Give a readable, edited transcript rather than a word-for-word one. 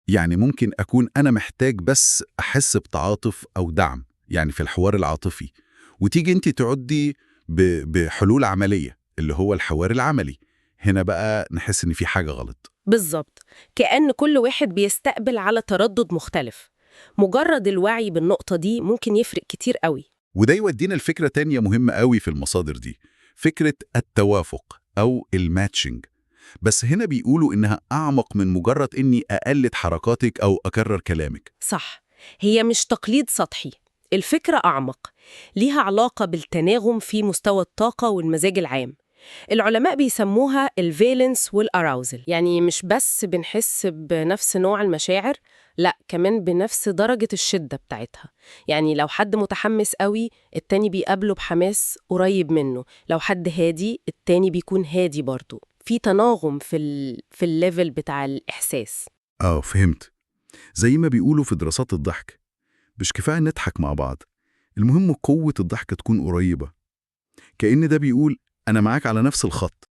يعني ممكن أكون أنا محتاج بس أحس بتعاطف أو دعم، يعني في الحوار العاطفي، وتيجي أنت تعدي بحلول عملية اللي هو الحوار العملي. هنا بقى نحس إن في حاجة غلط. بالظبط، كأن كل واحد بيستقبل على تردد مختلف. مجرد الوعي بالنقطة دي ممكن يفرق كتير قوي. وده يودينا لفكرة تانية مهمة قوي في المصادر دي، فكرة التوافق أو ال matching. بس هنا بيقولوا إنها أعمق من مجرد إني أقلد حركاتك أو أكرر كلامك. صح، هي مش تقليد سطحي، الفكرة أعمق، ليها علاقة بالتناغم في مستوى الطاقة والمزاج العام. العلماء بيسموها ال valence وال arousal، يعني مش بس بنحس بنفس نوع المشاعر، لا كمان بنفس درجة الشدة بتاعتها. يعني لو حد متحمس قوي التاني بيقابله بحماس قريب منه، لو حد هادي التاني بيكون هادي برضه. في تناغم في ال level بتاع الإحساس. آه فهمت. زي ما بيقولوا في دراسات الضحك، مش كفاية نضحك مع بعض، المهم قوة الضحكة تكون قريبة. كأن ده بيقول أنا معاك على نفس الخط.